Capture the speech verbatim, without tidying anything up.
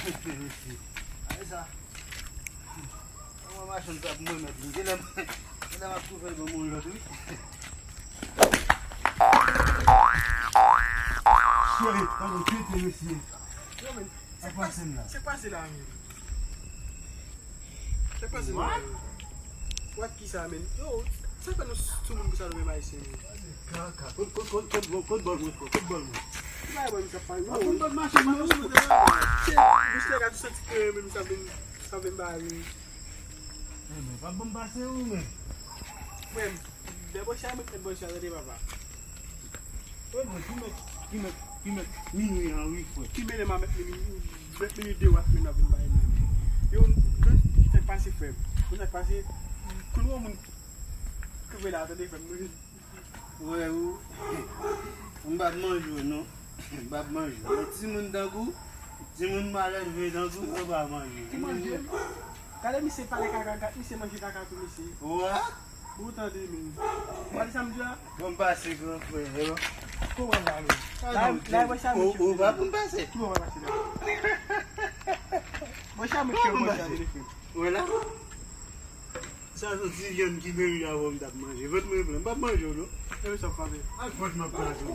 Mesye, gade sa. Mwen machann sa pou mwen mèt li. Genlè, genlè m ap twouve l ban moun lòt, wi. Cheri, pa nou kite, mesye. Yo, men, sa k pase la? Sa k pase la, men? Sa k pase la? What? What ki sa, men? Yo, sa fè nou sou moun pou sa nou menm Ayisyen, men? Kaka. Kot, kot, kot, kot, kot, kot bòl mwen, kot bòl mwen? Ki bagay bòl misye ap pale? Mwen bòl mache, mwen. Se, misye ka tou santi ke men misye ap vin, misye ap vin ba li. Enben, pa ban m pase ou, men. Frè m, dèbòche a mwen, dèbòche a tande, papa. Frè mwen, ki mèt, ki mèt, ki mèt minui an, wi, frè. Ki mele m a mèt minui, mèt minui de w ap men ap vin bay mwen. Yo, sa k pase, frè m? Sa k pase? Kounye a moun ki vle la, tande, frè m. Wè ou, m p ap manje w non. M p ap manje w. Men timoun tankou, timoun malelve tankou, yo pa manje. Ki manje? Gade misye pale kaka, gade misye manje kaka tou, mesye. Wa? Ou tande, men. Ou tande sa m di a? Bon, m pase, gran frè, yo. Kòman la, men? La, la, mwen sa, ou, ou pa pou m pase? Kòman pase la? Mwen sa, mwen kè mwen sa, telefòn. Wè la. Sa se yon ti vyann ki meri avè w m t ap manje. Vant mwen plen. M p ap manje w non. E sa pa vre. Ak vant m ap kraze w.